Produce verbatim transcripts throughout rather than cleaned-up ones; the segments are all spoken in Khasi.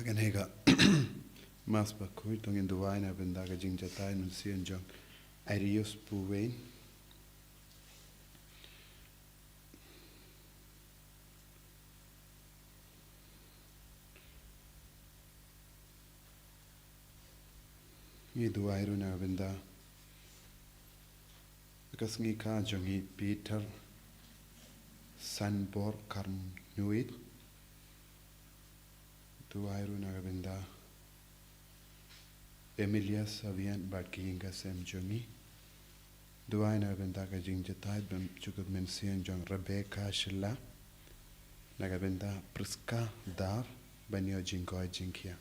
Kane ka Mass bakhuid, to ngin duwai na ka bynta ka jingjahthait mynsiem jong Arius Puwein. Ngi duwai ruh na ka bynta ka sngi kha jong i Peter Sanbor Karnuid. Duwai ruh na ka bynta Emilia Savian bad ki ïing ki sem jong i. Duwai na ka bynta ka jingjahthait bymjukut mynsiem jong Rebecca Shylla, na ka bynta Prisca Dar, ban ïoh jingkoit jingkhiah.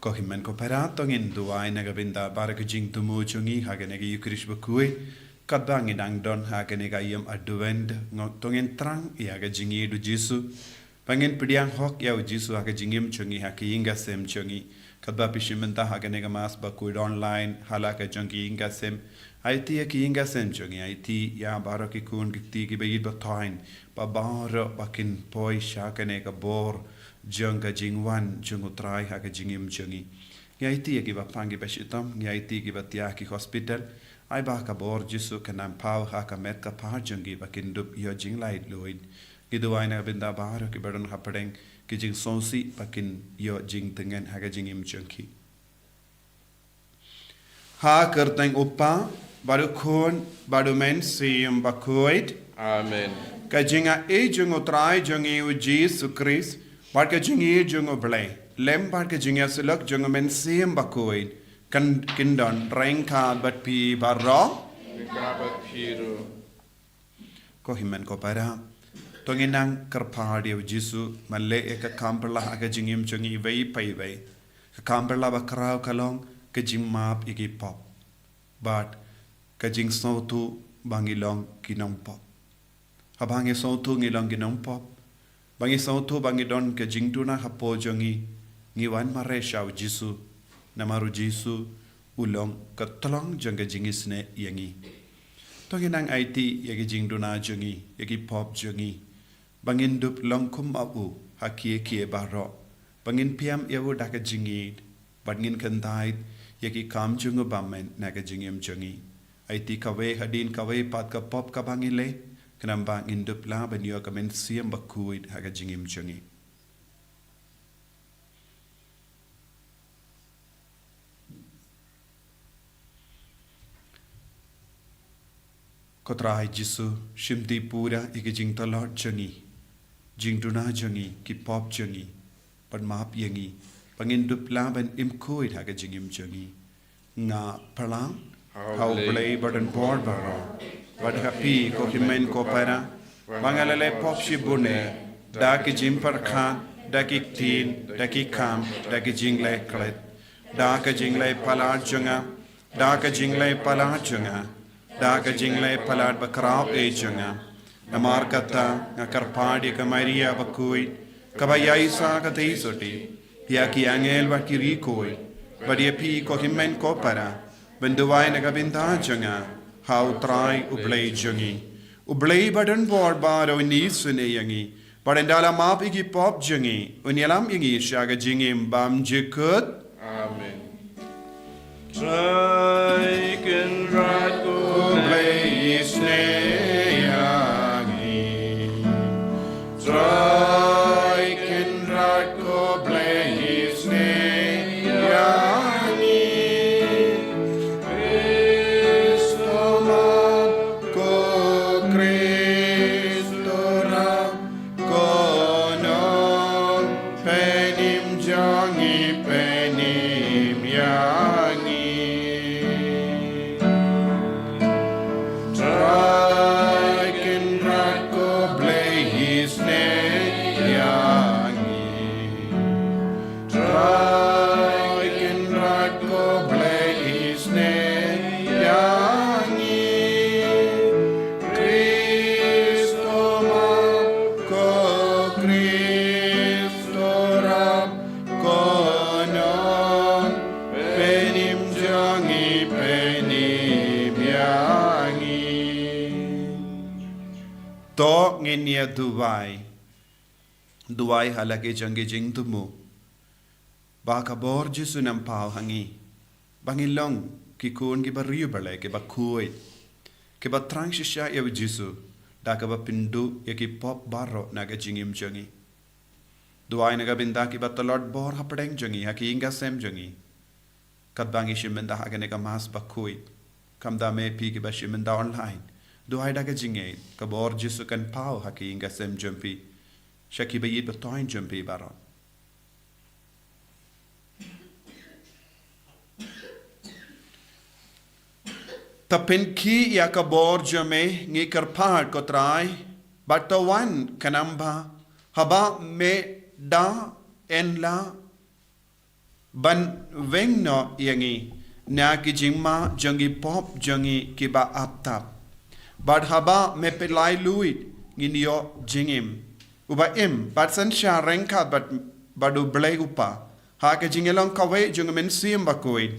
Ko hynmen ko para, to ngin duwai na ka bynta baroh ki jingthmu jong ngi ha kane ka Eucharist bakhuid. Katba ngi dang don ha kane ka ïem Advent, to ngin thrang ïa ka jingïeit u Jisu. Ba ngin pdiang hok ïa u Jisu ha ka jingim jong ngi, ha ki ïing ki sem jong ngi. Katba phi shim bynta ha kane ka Mass bakhuid online, ha la ka jong ki ïing ki sem. Aiti ïa ki ïing ki sem jong ngi, aiti ïa baroh ki khun ki kti kiba ïeit ba thoiñ, ba baroh ba kin poi sha kane ka bor jong ka jingwan jong u Trai ha ka jingim jong ngi. Ngi aiti ïa kiba pang kiba shitom, ngi aiti ïa kiba thiah ki hospital. Ai ba ka bor Jisu kan nang paw ha ka met ka phad jong ki ba kin dup ïoh jinglaitluid. Ngi duwai na ka bynta baroh kiba don hapdeng ki jingsngewsih ba kin ïoh jingtngen ha ka jingim jong ki. Ha ka kyrteng u Kpa, bad u Khun, bad u Mynsiem Bakhuid. Amen. Ka jingaiei jong u Trai jong ngi u Jisu Khrist, bad ka jingïeit jong u Blei, lem bad ka jingïasyllok jong u Mynsiem Bakhuid, kan kin don ryngkat bad phi baroh. Ryngkat bad phi ruh. Ko hynmen ko para, to ngin nang kyrpad ïa u Jisu ban leh ïa ka kam phylla ha ka jingim jong ngi iwei pa iwei. Ka kam phylla ba khraw ka long ka jingmap ïa ki pop, bad ka jingsngewthuh ba ngi long ki nongpop. Haba ngi sngewthuh ngi long ki nongpop, ba ngi sngewthuh ba ngi don ka jingduna hapoh jong ngi, ngi wan mareh sha u Jisu, namar u Jisu u long ka tyllong jong ka jingisynei ïa ngi. To ngin nang aiti ïa ki jingduna jong ngi, ïa ki pop jong ngi, ba ngin dup long kum u ha kiei kiei baroh, ba ngin pynïap ïa u da ka jingïeit, bad ngin kyntait ïa ki kam jong u bymman na ka jingim jong ngi. Aiti kawei hadien kawei pat ka pop kaba ngi leh, khnang ba ngin dup lah ban ïoh ka Mynsiem Bakhuid ha ka jingim jong ngi. Ko Trai Jisu, shimti pura ïa ki jingtlot jong ngi, jingduna jong ngi, ki pop jong ngi, bad map ïa ngi, ba ngin dup lah ban im khuid ha ka jingim jong ngi. Nga phlang ha u Blei badonbor baroh, bad ha phi ko hynmen ko para, ba nga la leh pop shibun eh, da ki jingpyrkhat, da ki ktien, da ki kam, da ki jingleh klet, da ka jingleh palat jong nga, da ka jingleh palat jong nga, da ka jingleh palat bakhraw eh jong nga. Namar kata nga kyrpad ïa ka Maria bakhuid, kaba ïaisah katei sotti, ïa ki angel bad ki riewkhuid, bad ïa phi ko hynmen ko para, Pynduwai na ka bynta jong nga ha U Trai U Blei jong ngi. U Blei ba don bor baroh un isynei ïa ngi, bad ynda la map ïa ki pop jong ngi, un ïalam ïa ngi sha ka jingim bymjukut. Amen. Trai Kynrad ko Blei isynei ïa ngi. Trai Kynrad ko Blei isynei ïa ngi. Khrist u map, ko Khrist u rap, ko nong pynïap jong ngi, pynïap ïa ngi. Trai Kynrad ko Blei isynei ïa ngi. Trai Kynrad ko Blei isynei ïa ngi. Khrist u map, ko Khrist u rap, ko nong pynïap jong ngi, pynïap ïa ngi. To ngin ïa duwai. Duwai ha la ki jong ki jingthmu. Ba ka bor Jisu un ym paw ha ngi, ba ngin long ki khun kiba riewblei, kiba khuid, kiba thrang shisha ïa U Jisu, da kaba pynduh ïa ki pop baroh na ka jingim jong ngi. Duwai na ka bynta kiba tlot bor hapdeng jong ngi, ha ki ïing ki sem jong ngi. Katba ngi shim bynta ha kane ka Mass bakhuid, khamtam eh phi kiba shim bynta online, duwai da ka jingngeit, ka bor Jisu kan paw ha ki ïing ki sem jong phi, sha kiba ïeit ba thoiñ jong phi baroh. To pynkhih ïa ka bor jong me ngi kyrpad, ko Trai, bad to wan khnang ba haba me da yn lah ban weng noh ïa ngi na ki jingma jong ki pop jong ngi kiba ap tap. Bad haba me pynlait luid ngin ïoh jingim uba im bad synshar ryngkat bad, bad U Blei U Kpa, ha ka jingïalong kawei jong U Mynsiem Bakhuid,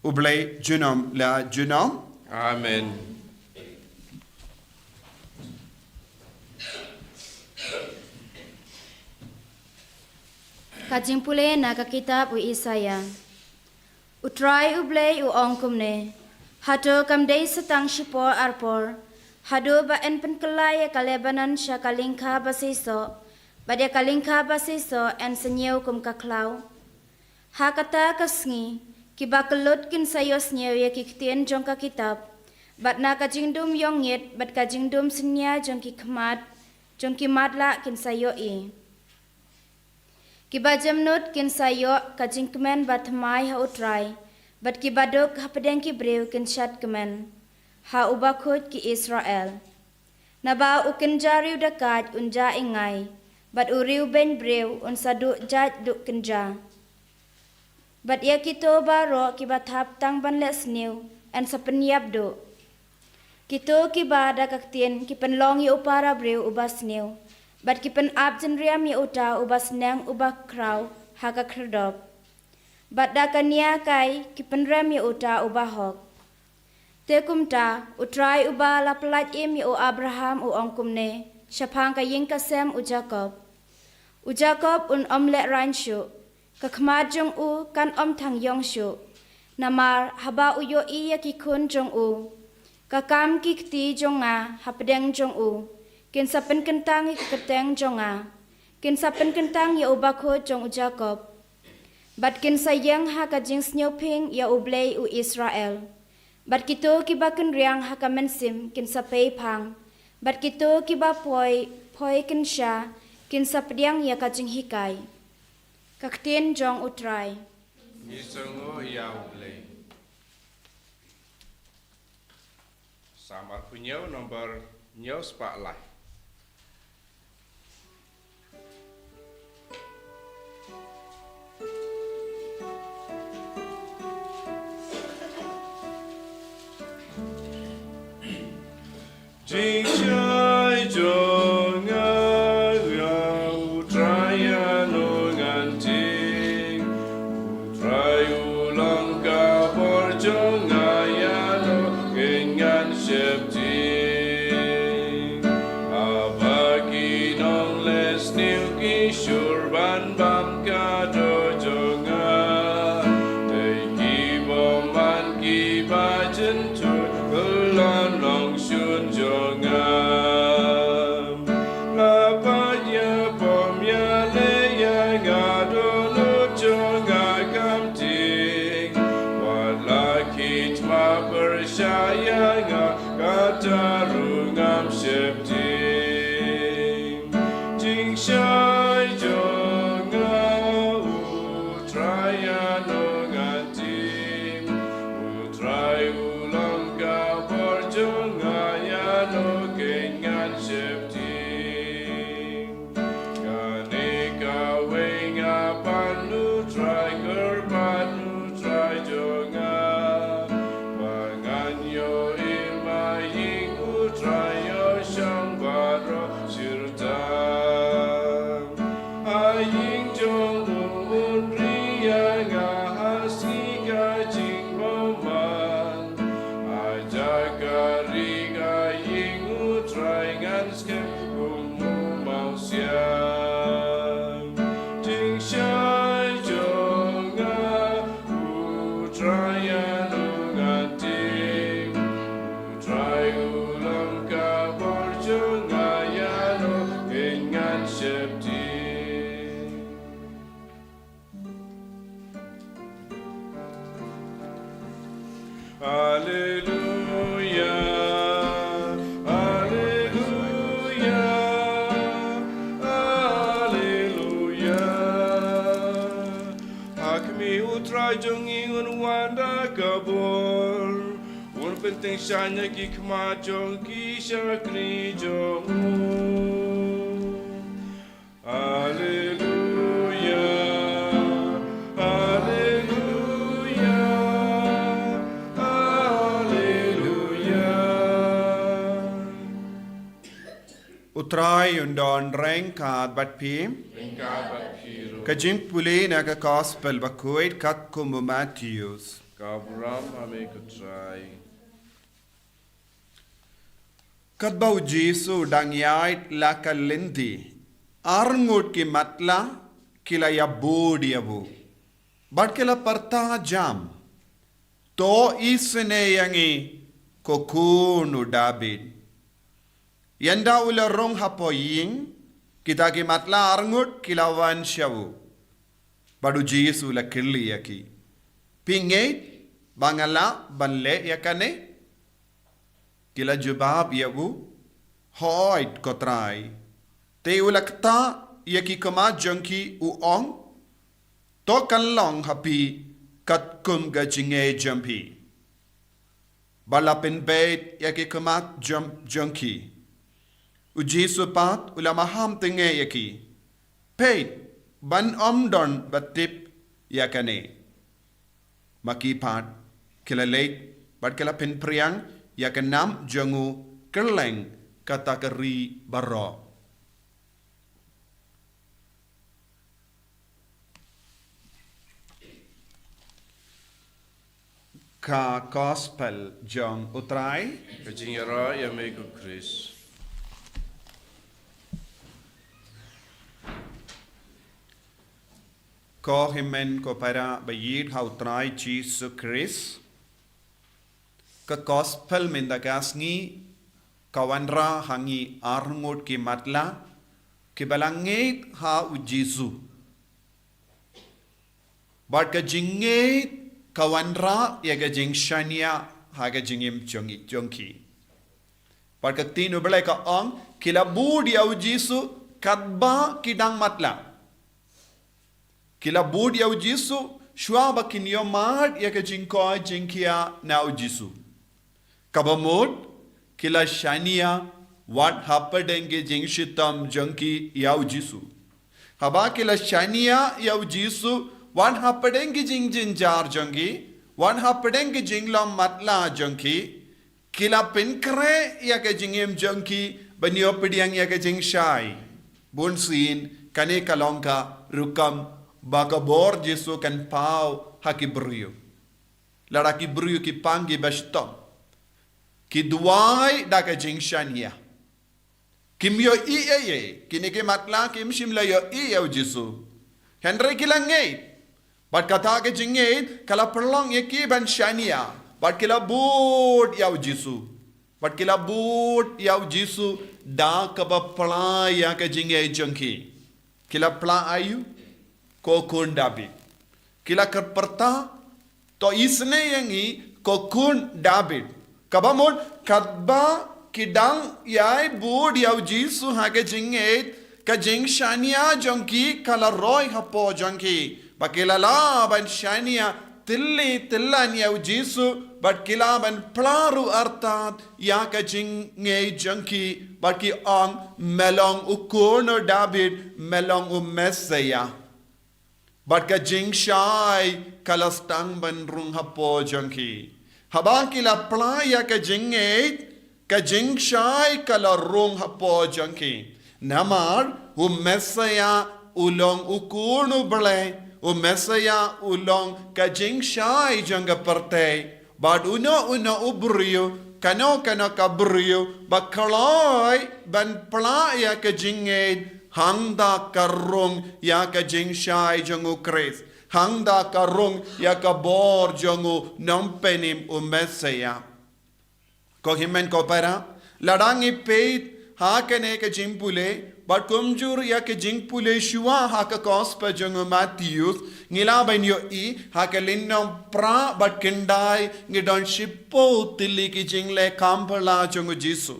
U Blei junom la junom. Amen. Ka jingpule na ka kitab u Isaïah. U Trai U Blei u ong kumne: Hato kam dei sa tang shipor arpor, haduh ba yn pynkylla ïa ka Lebanon sha ka lyngkha ba seisoh, bad ïa ka lyngkha ba seisoh yn sniew kum ka khlaw? Ha kata ka sngi, kiba kyllut kin sa ïohsniew ïa ki ktien jong ka kitab, bad na ka jingdum ïongngit bad ka jingdum synñia jong ki khmat jong ki matlah kin sa ïohi. Kiba jemnud kin sa ïoh ka jingkmen bathymmai ha U Trai, bad kiba duk hapdeng ki briew kin shad kmen ha U Bakhuid ki Israel. Naba u kynja riew dakait un jah ïngai, bad u riewbeiñ briew un sa duh jait duh kynja. Bad ïa kito baroh kiba thap tang ban leh sniew yn sa pynïap duh. Kito kiba da ka ktien ki pynlong ïa u para briew uba sniew, bad ki pynap jynriam ïa uta uba sneng uba khraw ha ka khyrdop, bad da ka nia kai ki pynrem ïa uta uba hok. Te kumta, U Trai uba la pyllait im ïa u Abraham u ong kumne shaphang ka ïing ka sem u Jakob: U Jakob un ym lehraiñ shuh, ka khmat jong u kan ym thang ïong shuh. Namar haba u ïohi ïa ki khun jong u, ka kam ki kti jong nga hapdeng jong u, kin sa pynkyntang ïa ka kyrteng jong nga, kin sa pynkyntang ïa U Bakhuid jong u Jakob. Bad kin sa ïeng ha ka jingsngewpyng ïa U Blei u Israel. Bad kito kiba kynriang ha ka mynsiem kin sa pei phang, bad kito kiba poi, poi kynsha kin sa pdiang ïa ka jinghikai. Ka ktien jong U Trai. Ngi sngew ïa U Blei. Salm arphew hynñiew, nombar hynñiew spah lai. Jingshai jong nga, U Trai, ïa ngi ngan jing. U Trai u long ka bor jong nga, Shah ïa nga, kata ruh ngam sheptieng. Jingshai jong nga, U Trai, ïano ngan tim? U Trai u long ka bor jong nga, ïano kein ngan sheptieng? Kane kawei nga pan U Trai, kyrpad, U Trai jong nga, ba ngan ïoh im ha ïing U Trai, ïoh shong baroh shirta. Ha ïing jong u un ri ïa nga ha sngi ka jingbymman. Ha jaka ri ka ïing U Trai ngan skhem kum u mawsiang. Jingshai jong nga, U Trai, ïano ngan tim? U Trai u long ka bor jong nga, ïano kein ngan sheptieng? Alleluia, alleluia, alleluia. Ha khmih U Trai jong ngi un wan da ka bor, un pyntyngshaiñ ïa ki khmat jong ki shakri jong u. Alleluia, alleluia, alleluia. U Trai un don ryngkat bad phi. Ryngkat bad phi ruh. Ka jingpule na ka Gospel bakhuid katkum u Mathaios. Ka burom ha me ko Trai. Katba u Jisu u dang ïaid la ka lynti, arngut ki matlah ki la ïabud ïa u, bad ki la pyrta jam: To isynei ïa ngi, ko khun u Dabid. Ynda u la rung hapoh ïing, kita ki matlah arngut ki la wan sha u, bad u Jisu u la kylli ïa ki: Phi ngeit ba nga lah ban leh ïa kane? Ki la jubab ïa u: Hooid ko Trai. Te u la ktah ïa ki khmat jong ki, u ong: To kan long ha phi katkum ka jingngeit jong phi. Bad la pynbeit ïa ki khmat jong, jong ki. U Jisu pat u la maham tyngngeih ïa ki: Peit ban ym don ba tip ïa kane. Ma ki pat ki la leit bad ki la pynphriang ïa ka nam jong u kylleng kata ka ri baroh. Ka Gospel jong u Trai. Ka jingïaroh ïa me ko Khrist. Ko hynmen ko para ba ïeit ha u Trai Jisu Khrist. Ka Gospel mynta ka sngi ka wanrah ha ngi arngut ki matlah kiba la ngeit ha u Jisu. Bad ka jingngeit ka wanrah ïa ka jingshaniah ha ka jingim jong, jong ki. Bad ka ktien u Blei ka ong, ki la bud ïa u Jisu katba ki dang matlah. Ki la bud ïa u Jisu shuwa ba kin ïohmad ïa ka jingkoit jingkhiah na u Jisu. Kaba mut, ki la shaniah wat hapdeng ki jingshitom jong ki ïa u Jisu. Haba ki la shaniah ïa u Jisu wat hapdeng ki jingjynjar jong ki, wat hapdeng ki jinglong matlah jong ki, ki la pynkhreh ïa ka jingim jong ki ban ïoh pdiang ïa ka jingshai. Bunsien kane ka long ka rukom ba ka bor Jisu kan paw ha ki briew. Lada ki briew ki pang kiba shitom, ki duwai da ka jingshaniah. Kim ïohi ei ei, kine ki matlah kim shym la ïohi ïa u Jisu. Hynrei ki la ngeit. Bad kata ka jingngeit ka la pynlong ïa ki ban shaniah. Bad ki la bud ïa u Jisu. Bad ki la bud ïa u Jisu da kaba pla ïa ka jingngeit jong ki. Ki la pla aïu? Ko khun Dabid. Ki la kyrpad, to isynei ïa ngi ko khun Dabid. Kaba mut, katba ki dang ïai bud ïa u Jisu ha ka jingngeit, ka jingshaniah jong ki ka la roi hapoh jong ki. Ba ki la lah ban shaniah tylli tyllan ïa u Jisu, bad ki lah ban phla ruh artat ïa ka jingngeit jong ki, bad ki ong, me long u khun u David, me long u Messiah. Bad ka jingshai ka la sdang ban rung hapoh jong ki. Haba ki la phla ïa ka jingngeit, ka jingshai ka la rung hapoh jong ki. Namar u Messiah u long u khun u Blei, u Messiah u long ka jingshai jong ka pyrthei. Bad uno uno u briew, kano kano ka briew ba kloi ban phla ïa ka jingngeit, hangta ka rung ïa ka jingshai jong u Khrist, hangta ka rung ïa ka bor jong u Nongpynim u Messiah. Ko hynmen ko para, lada ngi peit ha kane ka jingpule, bad kumjuh ïa ka jingpule shuwa ha ka Gospel jong u Mathaios, ngi lah ban ïohi ha ka lynnong phra bad khyndai, ngi don shiphew tylli ki jingleh kam phylla jong u Jisu.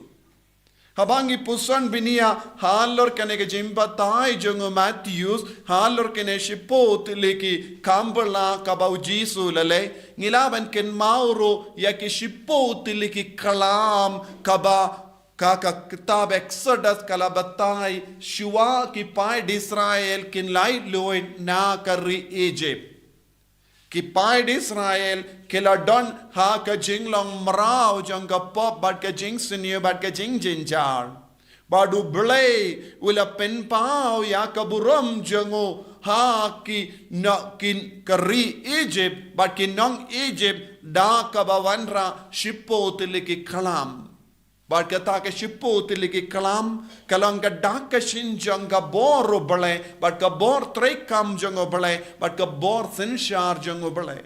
Haba ngi puson bniah halor kane ka jingbatai jong u Mathaios, halor kane shiphew tylli ki kam phylla kaba u Jisu u la leh, ngi lah ban kynmaw ruh ïa ki shiphew tylli ki klam kaba ka, ka kitab Exodus ka la batai, shuwa ki paid Israel kin laitluid na ka ri Egypt. Ki paid Israel ki la don ha ka jinglong mraw jong ka pop bad ka jingsniew bad ka jingjynjar. Bad u Blei u la pynpaw ïa ka burom jong u ha ki na ki ka ri Egypt, bad ki nong Egypt da kaba wanrah shiphew tylli ki klam. Bad kata ka shiphew tylli ki klam ka long ka dak ka shin jong ka bor u Blei, bad ka bor treikam jong u Blei, bad ka bor synshar jong u Blei.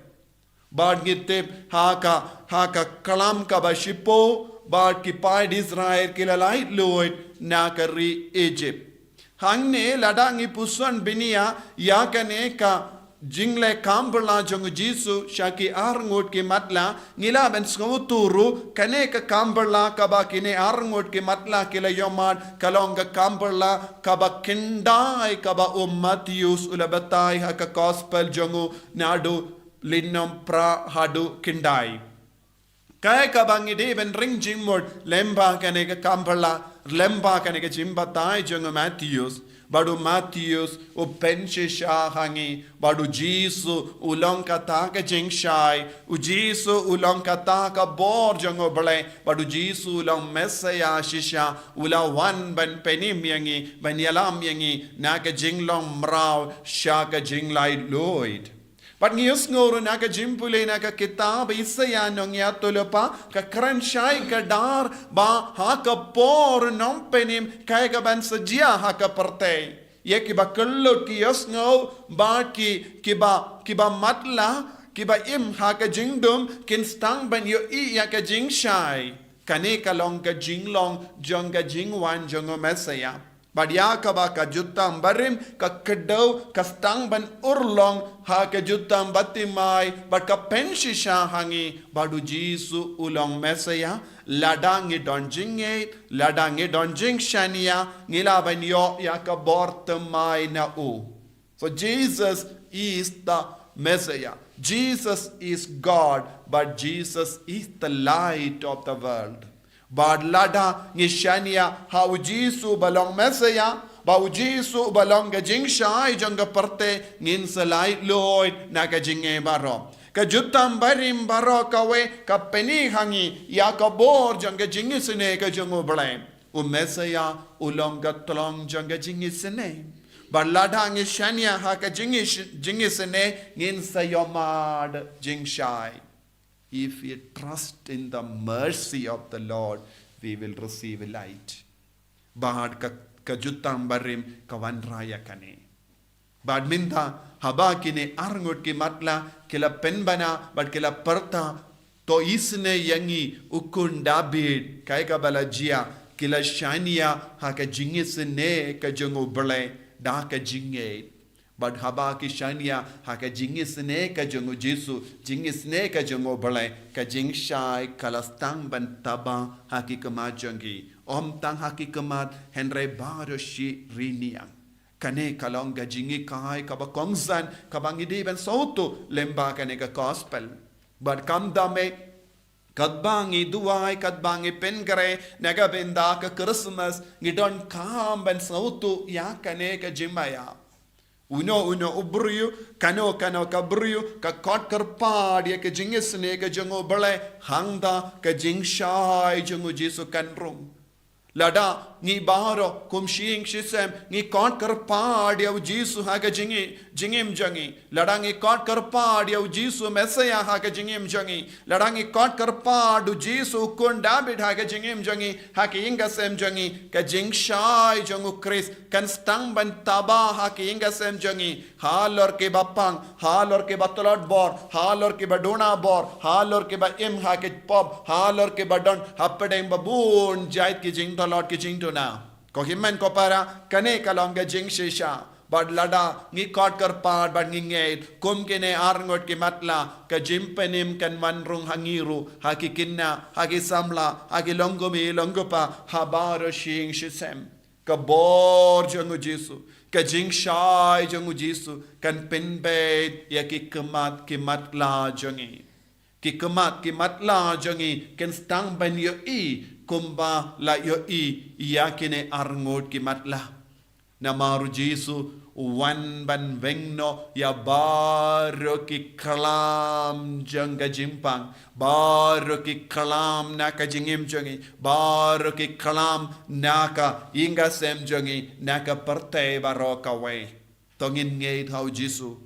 Bad ngi tip ha ka, ha ka klam kaba shiphew, bad ki paid Israel ki la laitluid na ka ri Egypt. Hangne lada ngi puson bniah ïa kane ka jingleh kam phylla jong u Jisu sha ki arngut ki matlah, ngi lah ban sngewthuh ruh kane ka kam phylla kaba kine arngut ki matlah ki la ïohmad ka long ka kam phylla kaba khyndai kaba u Mathaios u la batai ha ka Gospel jong u, naduh lynnong phra haduh khyndai. Kaei kaba ngi dei ban ring jingmut lyngba kane ka kam phylla, lyngba kane ka jingbatai jong u Mathaios, bad u Mathaios u pynshisha ha ngi, bad u Jisu u long kata ka jingshai, u Jisu u long kata ka bor jong u Blei, bad u Jisu u long Messiah shisha, u la wan ban pynim ïa ngi, ban ïalam ïa ngi na ka jinglong mraw sha ka jinglaitluid. Bad ngi ïohsngew ruh na ka jingpule na ka kitab Isaïah nongïathuhlypa, ka kren shai kdar ba ha ka por u Nongpynim kaei kaban sa jia ha ka pyrthei. Ïa kiba kyllut ki ïohsngew, bad ki, kiba, kiba matlah, kiba im ha ka jingdum, kin sdang ban ïohi ïa ka jingshai. Kane ka long ka jinglong jong ka jingwan jong u Messiah. Bad ïa kaba ka jutang barim ka kdew ka sdang ban urlong ha ka jutang bathymmai, bad ka pynshisha ha ngi, bad u Jisu u long Messiah. Lada ngi don jingngeit, lada ngi don jingshaniah, ngi lah ban ïoh ïa ka bor thymmai na u. So Jesus is the Messiah. Jesus is God, but Jesus is the light of the world. Bad lada ngi shaniah ha u Jisu ba long Messiah, ba u Jisu ba long ka jingshai jong ka pyrthei, ngin sa laitluid na ka jingngeit baroh. Ka jutang barim baroh kawei ka pyni ha ngi ïa ka bor jong ka jingisynei ka jong u Blei. U Messiah u long ka tlong jong ka jingisynei. Bad lada ngi shaniah ha ka jingis-, jingisynei, ngin sa ïohmad jingshai. If we trust in the mercy of the Lord, we will receive light. Bad ka, ka jutang barim ka wanrah ïa kane. Bad mynta haba kine arngut ki matlah ki la pynbna bad ki la pyrta, to isynei ïa ngi u khun David, kaei kaba la jia, ki la shaniah ha ka jingisynei ka jong u Blei da ka jingngeit. Bad haba ki shaniah ha ka jingisynei ka jong u Jisu, jingisynei ka jong u Blei, ka jingshai ka la sdang ban taba ha ki khmat jong ki. Ym tang ha ki khmat, hynrei baroh shi riniang. Kane ka long ka jinghikai kaba kongsan, kaba ngi dei ban sngewthuh lyngba kane ka gospel. Bad kumta me, katba ngi duwai, katba ngi pynkhreh na ka bynta ka Christmas, ngi donkam ban sngewthuh ïa kane ka jingmaïa. Uno uno u briew, kano kano ka briew, ka kot kyrpad ïa ka jingisynei ka jong u Blei, hangta ka jingshai jong u Jisu kan rung. Lada ngi baroh kum shi ïing shi sem ngi kot kyrpad ïa u Jisu ha ka jingim, jingim jong ngi. Lada ngi kot kyrpad ïa u Jisu Messiah ha ka jingim jong ngi. Lada ngi kot kyrpad u Jisu u khun David ha ka jingim jong ngi, ha ka ïing ka sem jong ngi, ka jingshai jong u Khrist kan sdang ban taba ha ka ïing ka sem jong ngi. Halor kiba pang, halor kiba tlot bor, halor kiba duna bor, halor kiba im ha ki pop, halor kiba don hapdeng ba bun jait ki jingtlot ki jingduna. Ko hynmen ko para, kane ka long ka jingshisha. Bad lada ngi kot kyrpad bad ngi ngeit kum kine arngut ki matlah, ka jingpynim kan wan rung ha ngi ruh, ha ki khynnah, ha ki samla, ha ki long kmie long kpa, ha baroh shi ïing shi sem. Ka bor jong u Jisu, ka jingshai jong u Jisu kan pynbeit ïa ki khmat ki matlah jong ngi. Ki khmat ki matlah jong ngi kin sdang ban ïohi kumba la ïohi ïa kine arngut ki matlah. Namar u Jisu u wan ban weng noh ïa baroh ki khlam jong ka jingpang, baroh ki khlam na ka jingim jong ngi, baroh ki khlam na ka ïing ka sem jong ngi, na ka pyrthei baroh kawei. To ngin ngeit ha u Jisu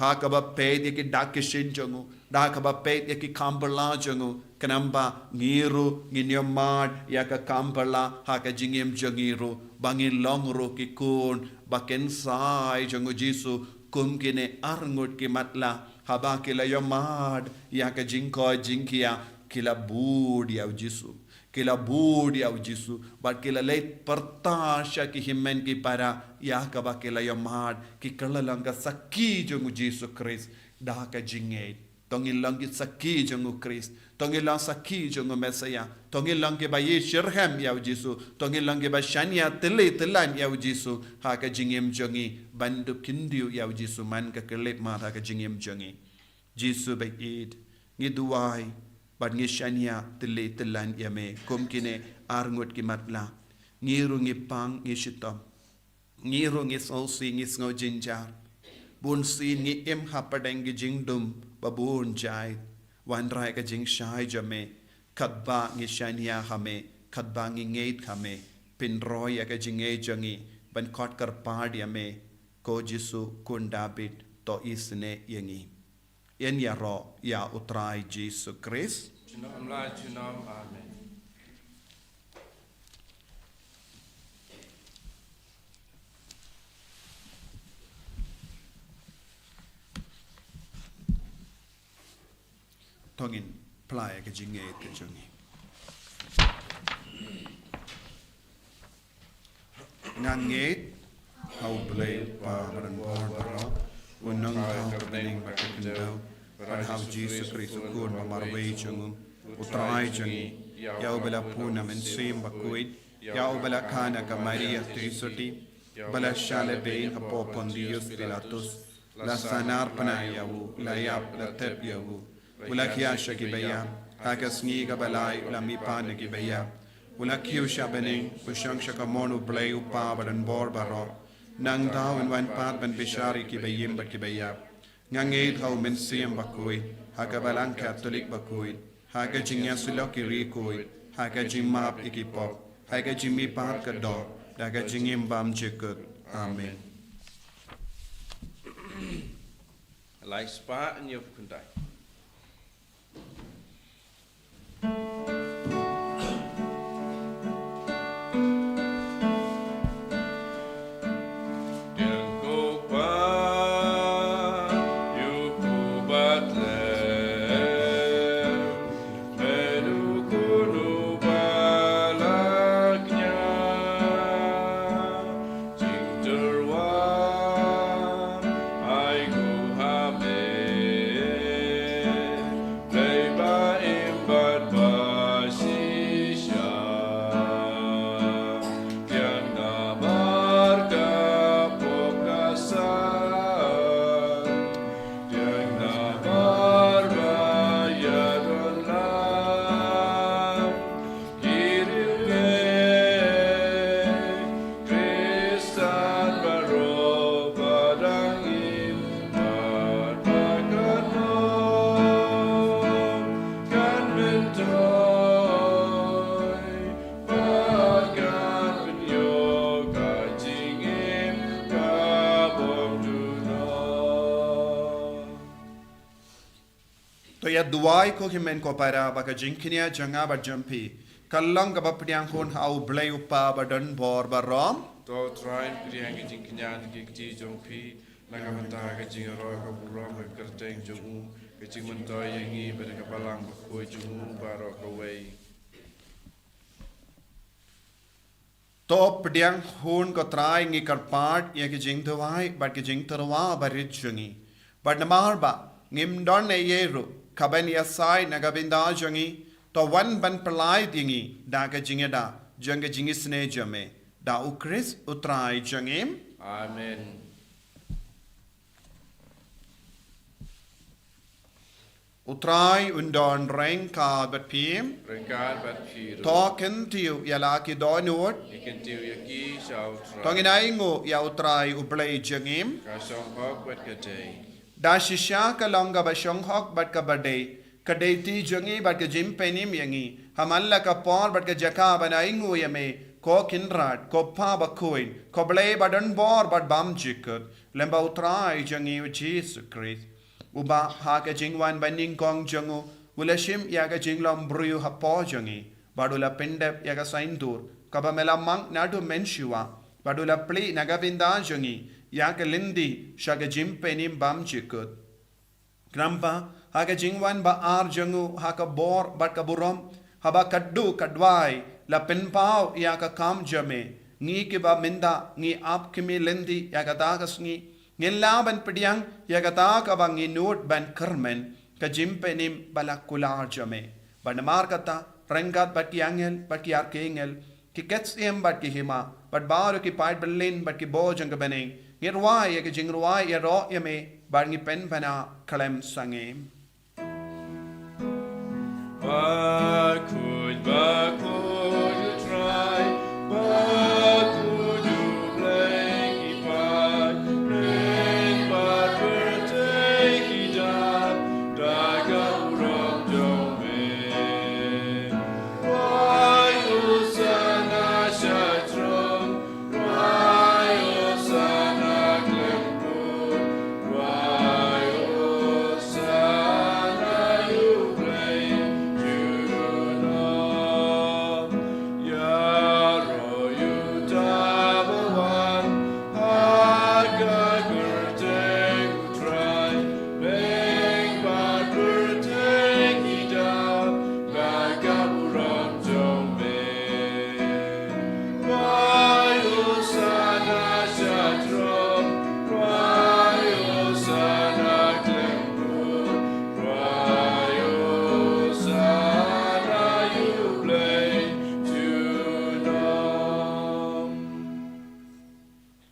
ha kaba peit ïa ki dak ki shin jong u, ha kaba peit ïa ki kam bylla jong u, khnang ba ngi ruh ngin ïohmad ïa ka kam bylla ha ka jingim jong ngi ruh, ba ngin long ruh ki khun ba kynsai jong u Jisu kum kine arngut ki matlah, haba ki la ïohmad ïa ka jingkoit jingkhiah, ki la bud ïa u Jisu. Ki la bud ïa u Jisu, bad ki la leit pyrta sha ki hynmen ki para ïa kaba ki la ïohmad, ki kylla long ka sakhi jong u Jisu Khrist da ka jingngeit. To ngin long ki sakhi jong u Khrist, to ngin long sakhi jong u Messiah, to ngin long kiba ïeit shitrhem ïa u Jisu, to ngin long kiba shaniah tylli tyllan ïa u Jisu ha ka jingim jong ngi, ban dup khyndiat ïa u Jisu man ka khyllipmat ha ka jingim jong ngi. Jisu ba ïeit, ngi duwai bad ngi shaniah tylli tyllan ïa me kum kine arngut ki matlah. Ngi ruh ngi pang ngi shitom. Ngi ruh ngi sngewsih ngi sngewjynjar. Bun sien ngi im hapdeng ki jingdum ba bun jait. Wanrah ka jingshai jong me, katba ngi shaniah ha me, katba ngi ngeit ha me, pynroi ïa ka jingngeit jong ngi ban kot kyrpad ïa me. Ko Jisu khun David, to isynei ïa ngi. Yn ïaroh ïa u Trai Jisu Khrist. Junom la junom. Amen. To ngin plie ka jingngeit ka jong ngi. Nga ngeit ha u Blei u Kpa ba donbor baroh, u nongthaw ka bneng bad ka khyndew, bad ha u Jisu Khrist u Khun ba marwei jong u, u Trai jong ngi, ïa uba la pun na Mynsiem Bakhuid, ïa uba la kha na ka Maria Theisotti, ba la shah lehbeiñ hapoh Pontius Pilatus, la sahnarphna ïa u, la ïap, la thep ïa u, u la khiah sha ki baïap, ha ka sngi kaba lai u la mihpat na ki baïap, u la kiew sha bneng, u shong sha kamon u Blei u Kpa ba donbor baroh. Nangta un wan pat ban bishar ïa ki baïm bad ki baïap. Nga ngeit ha u Mynsiem Bakhuid, ha ka Balang Katholik bakhuid, ha ka jingïasyllok ki riewkhuid, ha ka jingmap ïa ki pop, ha ka jingmihpat ka doh, da ka jingim bymjukut. Amen. Lai spah hynñiew phew khyndai. duwai ko hynmen ko para ba ka jingkñia jong nga bad jong phi ka long kaba pdiang hun ha U Blei U Kpa ba don bor baroh. To Trai, pdiang ka jingkñia na ki kti jong phi, na ka bynta ka jingïaroh ka burom ka kyrteng jong u, ka jingmyntoi ïa ngi bad ka balang bakhuid jong u baroh kawei. To pdiang hun ko Trai, ngi kyrpad ïa ki jingduwai bad ki jingtyrwa barit jong ngi. Bad namar ba ngim don ei ei ruh kaban ïasaid na ka bynta jong ngi, to wan ban pyllait ïa ngi da ka jingïada jong ka jingisynei jong me, da U Khrist U Trai jong ngi. Amen. U Trai un don ryngkat bad phi. Ryngkat bad phi ruh. To kyntiew ïa la ki dohnud. Ngi kyntiew ïa ki sha U Trai. To ngin ainguh ïa U Trai U Blei jong ngi. Ka shong hok bad ka dei. Da shisha ka long kaba shong hok bad kaba dei, ka dei ti jong ngi bad ka jingpynim ïa ngi, ha man la ka por bad ka jaka ban ainguh ïa me, ko Kynrad, ko Kpa bakhuid, ko Blei ba don bor bad bym jukut, lem bad U Trai jong ngi U Jisu Khrist. Uba ha ka jingwan banyngkong jong u, u la shim ïa ka jinglong briew hapoh jong ngi, bad u la pyndep ïa ka saiñdur kaba me la mang naduh mynshuwa, bad u la plie na ka bynta jong ngi ïa ka lynti sha ka jingpynim bym jukut. Khnang ba ha ka jingwan ba ar jong u ha ka bor bad ka burom, haba ka duh ka duwai la pynpaw ïa ka kam jong me, ngi kiba mynta ngi ap khmih lynti ïa kata ka sngi, ngin lah ban pdiang ïa kata kaba ngi nud ban kyrmen, ka jingpynim ba la kular jong me. Bad namar kata, ryngkat bad ki angel bad ki archangel, ki ksiem bad ki hima, bad baroh ki paid byllien bad ki bor jong ka bneng, ngi rwai ïa ka jingrwai ïaroh ïa me, bad ngi pynbna khlem sangeh. Bakhuid, bakhuid U Trai, bakhuid U Blei ki paid, ring bad pyrthei ki dap da ka burom jong me. Rwai Hosana sha throne, rwai Hosana khlem kut, rwai Hosana ïa U Blei junom. Ïaroh ïa uta uba wan ha ka kyrteng U Trai, ring bad pyrthei ki dap da ka burom jong me. Rwai Hosana sha throne, rwai Hosana khlem kut, rwai Hosana ïa U Blei junom.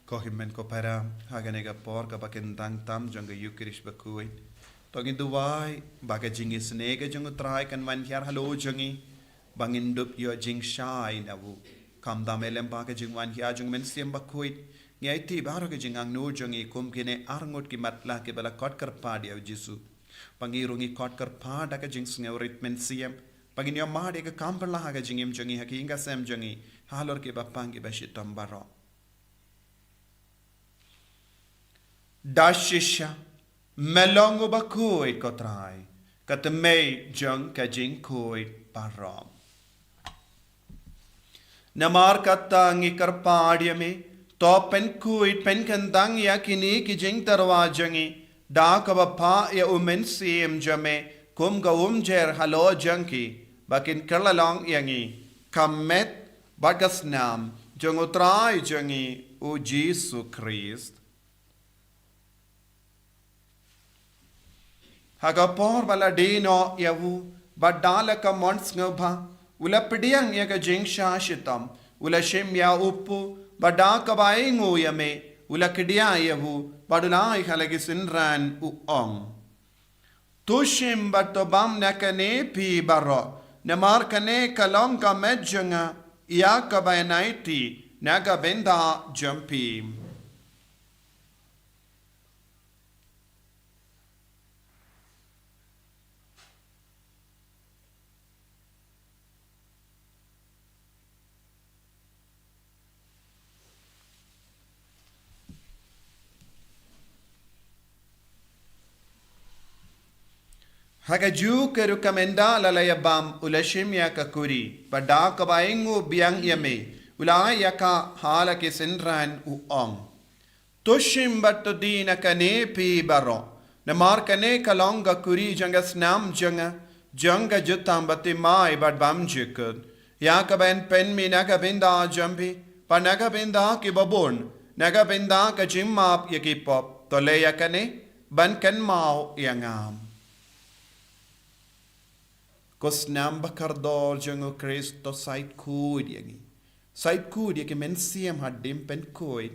Ko hynmen ko para, ha kane ka por kaba kyntang tam jong ka Eukharist bakhuid, to ngin duwai ba ka jingisynei ka jong U Trai kan wan hiar halor jong ngi, ba ngin dup ïoh jingshai na u. Khamtam eh lem bad ka jingwan hiar jong U Mynsiem Bakhuid, ngi aiti baroh ka jingangnud jong ngi kum kine arngut ki matlah kiba la khot kyrpad ïa U Jisu, ba ngi ruh ngi khot kyrpad da ka jingsngewrit mynsiem, ba ngin ïoh mad ïa ka kam phylla ha ka jingim jong ngi, ha ka ïing ka sem jong ngi, halor kiba pang kiba shitom baroh. Da shisha me long uba khuid, ko Trai, ka tymmen jong ka jingkhuid baroh. Namar kata ngi kyrpad ïa me, to pynkhuid pynkyntang ïa kine ki jingtyrwa jong ngi da kaba phah ïa U Mynsiem jong me kum ka umjer halor jong ki, ba kin kylla long ïa ngi ka met bad ka snam jong U Trai jong ngi U Jisu Khrist. Ha ka por ba la die noh ïa u, bad da la ka mon sngewbha u la pdiang ïa ka jingshah shitom, u la shim ïa u kpu, bad da kaba ainguh ïa me u la kdiah ïa u, bad u la ai ha la ki synran, u ong: To shim bad to bam na kane phi baroh, namar kane ka long ka met jong nga, ïa kaba ngi aiti na ka bynta jong phi. Ha kajuh ka rukom ynda la la ïabam, u la shim ïa ka kuri, bad da kaba ainguh biang ïa me, u la ai ïa ka ha la ki synran, u ong: To shim bad to die na kane phi baroh, namar kane ka long ka kuri jong ka snam jong nga, jong ka jutang bathymmai bad bymjukut. Ïa kaba yn pynmih na ka bynta jong phi bad na ka bynta kiba bun, na ka bynta ka jingmap ïa ki pop. To leh ïa kane ban kynmaw ïa nga. Ko snam ba kordor jong U Khrist, to shait khuid ïa ngi. Shait khuid ïa ki mynsiem hadien pynkhuid,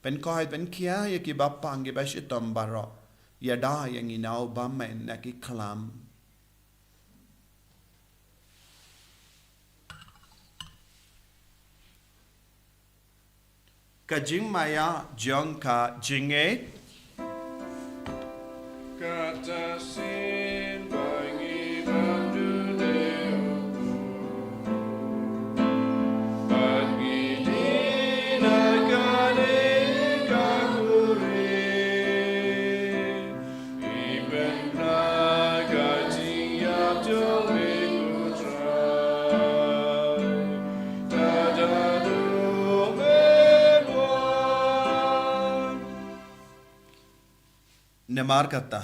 pynkhuid, pynkhia ïa kiba pang, kiba shitom baroh. Ïada ïa ngi na u bymman na ki khlam. Ka jingmaïa jong ka jingngeit. Kata sien ba ngi bam dune u Blei, bad ngi die na kane ka kuri. Namar kata,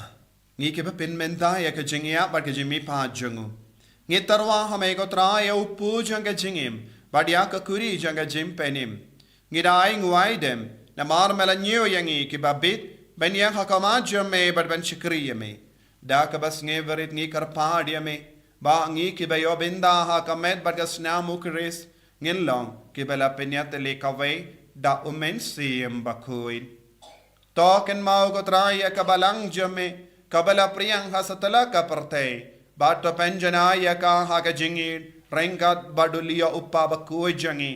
ngi kiba pynmynta ïa ka jingïap bad ka jingmihpat jong u, ngi tyrwa ha me ko Trai ïa u pu jong ka jingim bad ïa ka kuri jong ka jingpynim. Ngi da ai nguaidem namar me la ñiew ïa ngi kiba bit ban ïeng ha khmat jong me bad ban shakri ïa me. Da kaba sngewrit ngi kyrpad ïa me ba ngi kiba ïoh bynta ha ka met bad ka snam U Khrist ngin long kiba la pynïatylli kawei da U Mynsiem Bakhuid. To kynmaw ko Trai ïa ka balang jong me kaba la pdiang ha satlak ka pyrthei, bad to pynjanai ïa ka ha ka jingïeit ryngkat bad u Leo u Kpa Bakhuid jong ngi,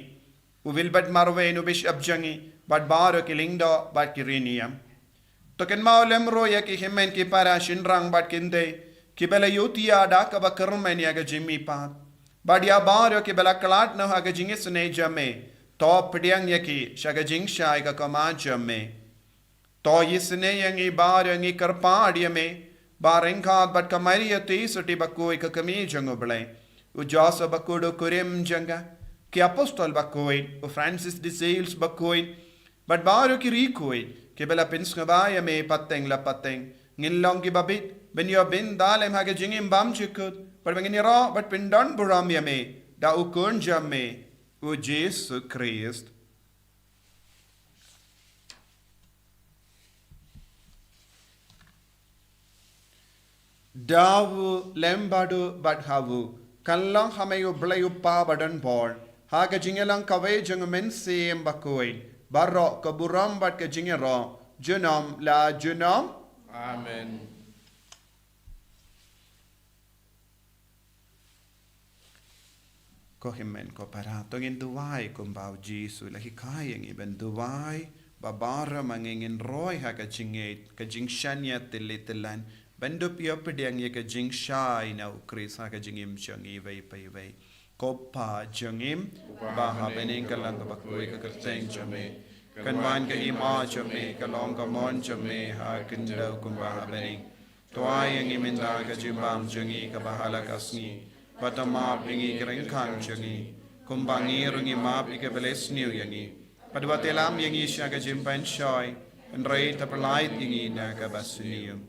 u Wilbert Marwein u Bishop jong ngi, bad baroh ki lyngdoh bad ki riewniam. To kynmaw lem ruh ïa ki hynmen ki para shynrang bad kynthei kiba la ïutia da kaba kyrmen ïa ka jingmihpat, bad ïa baroh kiba la khlad noh ha ka jingisynei jong me. To pdiang ïa ki sha ka jingshai ka khmat jong me. To isynei ïa ngi baroh, ngi kyrpad ïa me ba ryngkat bad ka Maria Theisotti Bakhuid ka kmie jong U Blei, u Joseph Bakhuid u kurim jong ka, ki apostol bakhuid, u Francis de Sales Bakhuid, bad baroh ki riewkhuid kiba la pynsngewbha ïa me pateng la pateng, ngin long kiba bit ban ïoh bynta lem ha ka jingim bymjukut, bad ba ngin ïaroh bad pyndonburom ïa me da u Khun jong me, u Jisu Khrist. Da u lem bad u bad ha u, kan long ha me U Blei U Kpa badonbor, ha ka jingïalang kawei jong U Mynsiem Bakhuid, baroh ka burom bad ka jingïaroh junom la junom. Amen. Ko hynmen ko para, to ngin duwai kumba u Jisu u la hikai ïa ngi ban duwai, ba baroh ma ngi ngin roi ha ka jingngeit, ka jingshaniah tylli tyllan, ban dup ïoh pdiang ïa ka jingshai na U Khrist ha ka jingim jong ngi iwei pa iwei. Ko Pa jong ngi ba ha bneng, kan long kaba khuid ka kyrteng jong me, kan wan ka hima jong me, kan long ka mon jong me ha khyndew kumba ha bneng. To ai ïa ngi mynta ka jingbam jong ngi kaba ha la ka sngi, bad to map ïa ngi ki ryngkang jong ngi, kumba ngi ruh ngi map ïa kiba la isniew ïa ngi. Bad wat ïalam ïa ngi sha ka jingpynshoi, hynrei to pyllait ïa ngi na ka basniew.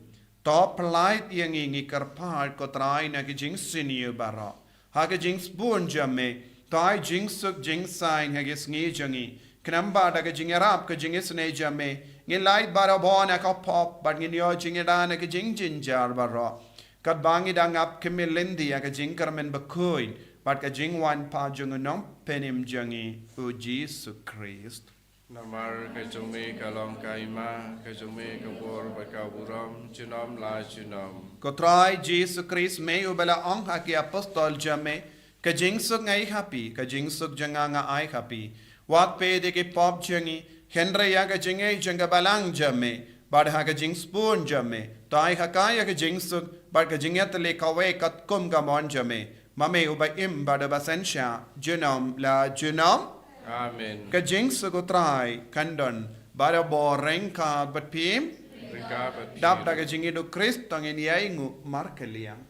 To pyllait ïa ngi, ngi kyrpad ko Trai, na ki jingsniew baroh. Ha ka jingsbun jong me, to ai jingsuk jingsaiñ ha ki sngi jong ngi, khnang ba da ka jingïarap ka jingisynei jong me, ngin lait barabor na ka pop, bad ngin ïoh jingïada na ka jingjynjar baroh, katba ngi dang ap khmih lynti ïa ka jingkyrmen bakhuid bad ka jingwan pat jong U Nongpynim jong ngi, u Jisu Khrist. Namar ka jong me ka long ka hima, ka jong me ka bor bad ka burom junom la junom. Ko Trai Jisu Khrist, me uba la ong ha ki apostol jong me, ka jingsuk nga ai ha phi, ka jingsuk jong nga nga ai ha phi. Wat peit ïa ki pop jong ngi, hynrei ïa ka jingngeit jong ka balang jong me, bad ha ka jingsbun jong me, to ai ha ka ïa ka jingsuk bad ka jingïatylli kawei katkum ka mon jong me, ma me uba im bad uba synshar junom la junom. Amen. Ka jingsuk u Trai kan don barabor ryngkat bad phi. Dap da ka jingïeit u Khrist, to ngin ïai nguh markylliang.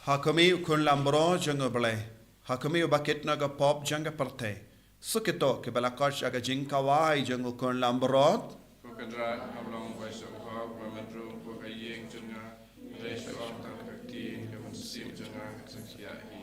Ha khmih u khun lamro jong U Blei. Ha khmih u bakit na ka pop jong ka pyrthei. Suk ïa to kiba la koit sha ka jingkawei jong u khun lamro. Ko Kynrad, hap long bai suk hok ba mynrung ko ka ïing jong nga. Dei shu ong tang ka ktien ka mynsiem jong nga ka sa khia hi.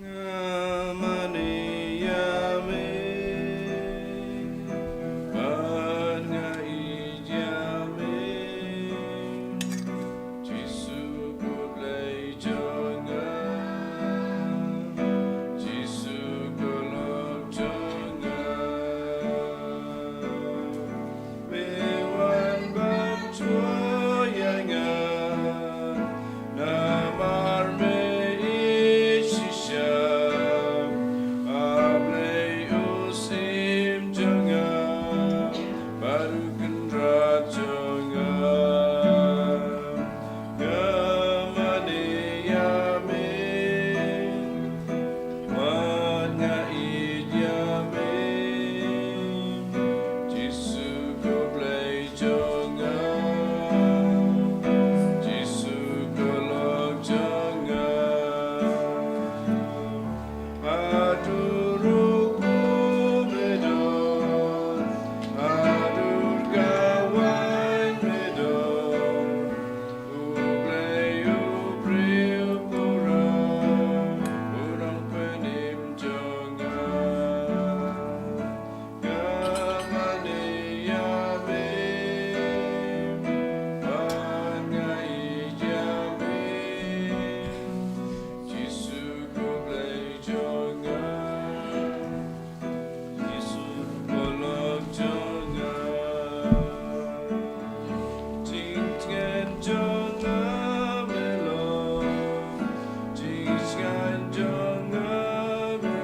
Nga mane ïa me, bad nga ïeit ïa me. Jisu ko Blei jong nga, Jisu ko Lok jong nga. Me wan ban jngoh ïa nga, namar me ïeit shisha.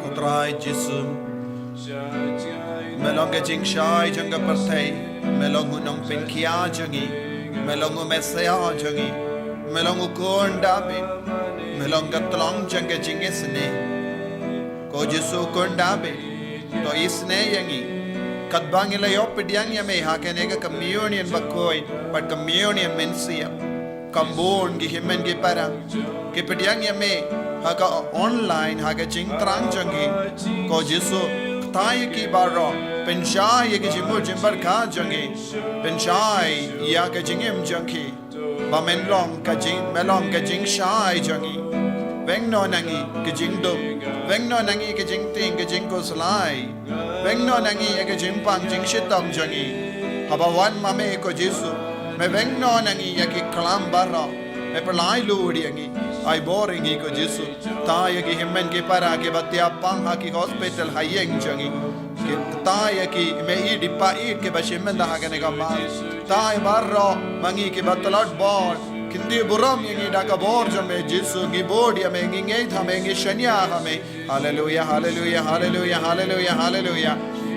Ko Trai Jisu, me long ka jingshai jong ka pyrthei, me long u nongpynkhia jong ngi, me long u Messiah jong ngi, me long u khun David, me long ka tlong jong ka jingisynei. Ko Jisu khun David, to isynei ïa ngi. Katba ngi la ïoh pdiang ïa me ha kane ka communion bakhuid bad communion mynsiem, kham bun ki hynmen ki para ki pdiang ïa me ha ka online, ha ka jingthrang jong ki. Ko Jisu, ktai ïa ki baroh, pynshai ïa ki jingmut jingpyrkhat jong ki, pynshai ïa ka jingim jong ki. Ba men long ka jing, me long ka jingshai jong ngi. Weng noh na ngi ki jingduk, weng noh na ngi ki jingtieng ki jingkhuslai, weng noh na ngi ïa ki jingpang jingshitom jong ngi. Haba wan ma me ko Jisu, me weng noh na ngi ïa ki khlam baroh, me pynlait lut ïa ngi. Ai bor ïa ngi ko Jisu. Ktai ïa ki hynmen ki para kiba thiah pang ha ki hospital ha ïing jong ngi. Ki, ktai ïa ki, me ïeit, i pait kiba shim bynta ha kane ka mal. Ktai baroh ma ngi kiba tlot bor. Kyntiew burom ïa ngi da ka bor jong me Jisu, ngi bud ïa me, ngi ngeit ha me, ngi shaniah ha me. Haleluia, haleluia, haleluia, haleluia, haleluia.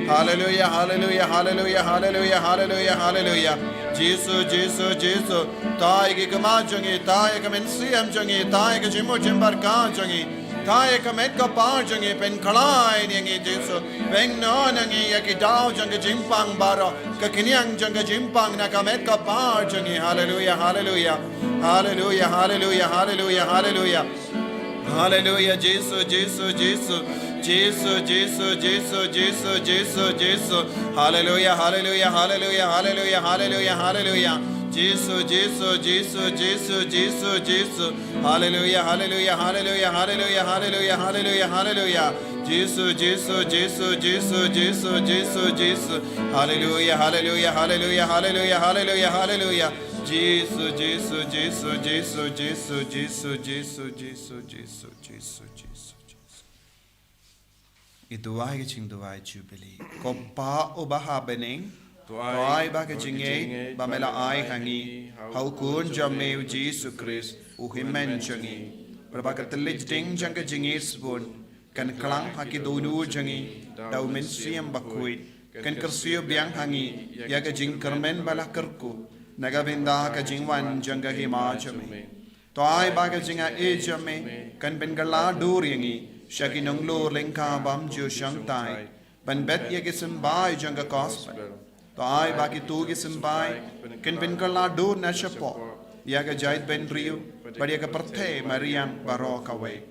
Haleluia, haleluia, haleluia, haleluia, haleluia, haleluia. Jisu, Jisu, Jisu. Ktai ïa ki khmat jong ngi, ktai ïa ka mynsiem jong ngi, ktai ïa ka jingmut jingpyrkhat jong ngi, ktai ïa ka met ka par jong ngi, pynkhlaiñ ïa ngi Jisu. Weng noh na ngi ïa ki daw jong ka jingpang baroh, ka khñiang jong ka jingpang na ka met ka par jong ngi. Haleluia, haleluia. Haleluia, haleluia, haleluia, haleluia. Haleluia, Jisu, Jisu, Jisu. Jisu, Jisu, Jisu, Jisu, Jisu, Jisu. Haleluia, haleluia, haleluia, haleluia, haleluia, haleluia. Jisu, Jisu, Jisu, Jisu, Jisu, Jisu. Haleluia, haleluia, haleluia, haleluia, haleluia, haleluia, haleluia. Jisu, Jisu, Jisu, Jisu, Jisu, Jisu, Jisu. Haleluia, haleluia, haleluia, haleluia, haleluia, haleluia. Jisu, Jisu, Jisu, Jisu, Jisu, Jisu, Jisu, Jisu, Jisu, Jisu, Jisu. Ngi duwai ka jingduwai Jubili. Ko Pa uba ha bneng, to ai ba ka jingngeit ba me la ai ha ngi ha u Khun jong me u Jisu Khrist, u Hynmen jong ngi, bad ba ka thylliej ding jong ka jingngeit sbun kan klang ha ki dohnud jong ngi da u Mynsiem Bakhuid, kan kyrsiew biang ha ngi ïa ka jingkyrmen ba la kyrkhu na ka bynta ka jingwan jong ka Hima jong me. To ai ba ka jingaiei jong me kan pynkylla dur ïa ngi sha ki nonglor lyngkha bymjukshongthait, ban bet ïa ki symbai jong ka gospel. To ai ba kito ki symbai kin pynkylla dur na shapoh ïa ka jaitbynriew bad ïa ka pyrthei mariang baroh kawei,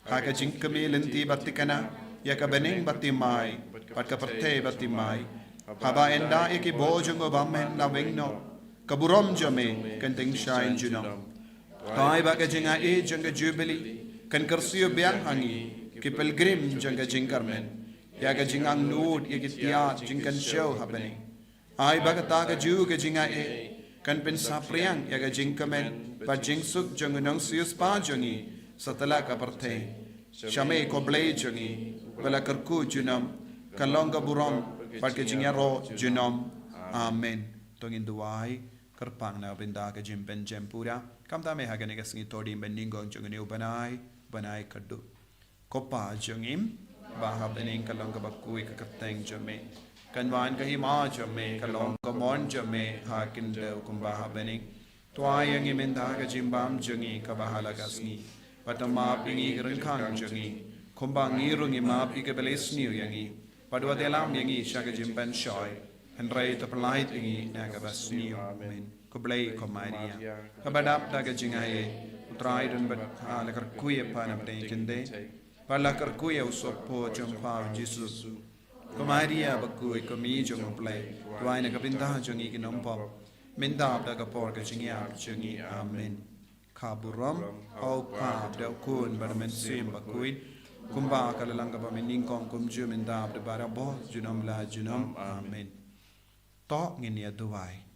ha ka jingkmie lynti ba thikna ïa ka bneng ba thymmai bad ka pyrthei ba thymmai, haba ynda ïa ki bor jong u bymman la weng noh, ka burom jong me kan tyngshaiñ junom. To ai ba ka jingaiei jong ka Jubili kan kyrsiew biang ha ngi ki pilgrim jong ka jingkyrmen ïa ka jingangnud ïa ki tiat jingkynshew ha bneng. Ai ba kata kajuh ka jingaiei kan pynsaphriang ïa ka jingkmen bad jingsuk jong u nongsiewspah jong ngi satlak ka pyrthei. Sha me ko Blei jong ngi, ba la kyrkhu junom, ka long ka burom bad ka jingïaroh junom. Amen. To ngin duwai kyrpang na ka bynta ka jingpynjem pura. Kumta me ha kane ka sngi to dei ban nyngkong jong une u bnai, bnai khatduh. Ko Pa jong ngi ba ha bneng, ka long kaba khuid ka kyrteng jong me. Kan wan ka hima jong me, ka long ka mon jong me ha khyndew kumba ha bneng. To ai ïa ngi mynta ka jingbam jong ngi kaba ha la ka sngi. Bad to map ïa ngi ki ryngkang jong ngi, kumba ngi ruh ngi map ïa kiba leh sniew ïa ngi. Bad wat ïalam ïa ngi sha ka jingpynshoi, hynrei to pynlait ïa ngi na kaba sniew. Amen. Ko Blei, ko Maria, kaba dap da ka jingaiei, u Trai u don bad pha. La kyrkhu ïa pha na pdeng ki khyndai, bad la kyrkhu ïa u sohpor jong pha u Jisu. Ko Maria bakhuid, ko Mei jong u Blei, duwai na ka bynta jong ngi ki nongpop, mynta bad ha ka por ka jingïap jong ngi. Amen. Ka burom ha u Kpa bad ha u Khun bad ha u Mynsiem Bakhuid, kumba ka la long kaba mynnyngkong, kumjuh mynta bad barabor, junom la junom. Amen. To ngin ïa duwai.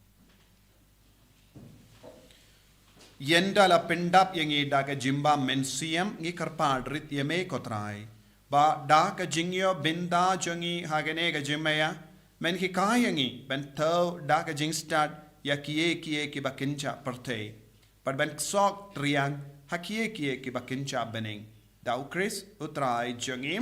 Ynda la pyndap ïa ngi da ka jingbam mynsiem, ngi kyrpad rit ïa me ko Trai, ba da ka jingïoh bynta jong ngi ha kane ka jingmaïa, men hikai ïa ngi ban thew da ka jingstad ïa kiei kiei kiba kynjah pyrthei, bad ban ksoh triang ha kiei kiei kiba kynjah bneng. Da u Khrist u Trai jong ngi.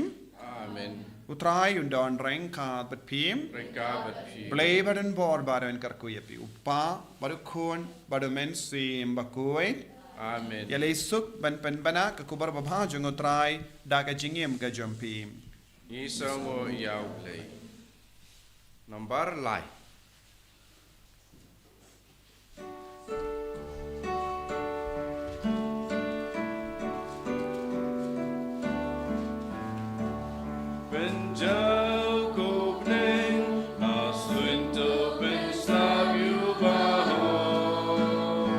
Amen. U Trai un don ryngkat bad phi. Ryngkat bad phi. Blei ba don bor ba don kyrkhu ïa phi, u Kpa bad u Khun bad u Mynsiem Bakhuid. Amen. Ïaleh suk ban pynbna ka khubor babha jong u Trai da ka jingim ka jong phi. Ngi sngewnguh ïa u Blei. Nambar lai. Pynjaw ko bneng, ha suiñ to pynslap ïa u Bahoh.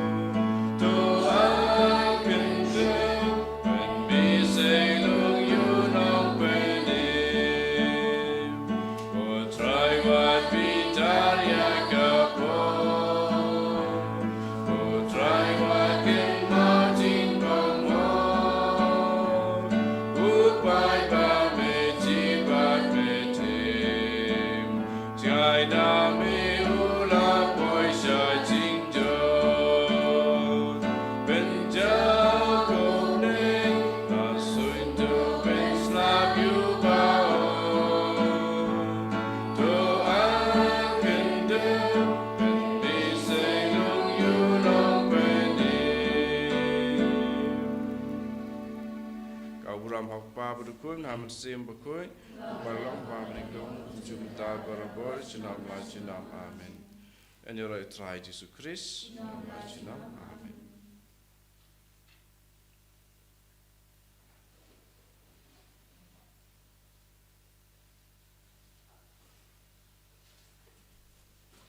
To ai kyndem, pynbeit seiloong ïa u Nongpynim. Ko Trai wat bitar ïa ka pop. Ko Trai wat kynmaw jingbymhok. U paidbah me jingbat me tim. Jngai na me u la poi sha jingjot. Pynjaw ko bneng, ha suiñ to pynslap ïa u Bahoh. To ai kyndem, pynbeit seiloong ïa u Nongpynim. Ka burom ha u Kpa bad u Khun, ha u Mynsiem Bakhuid, uba la long, uba mynta, uba ha ka por, uba ha ka por, junom la junom. Amen. Ngan ïaroh ïa u Trai Jisu Khrist, junom la junom.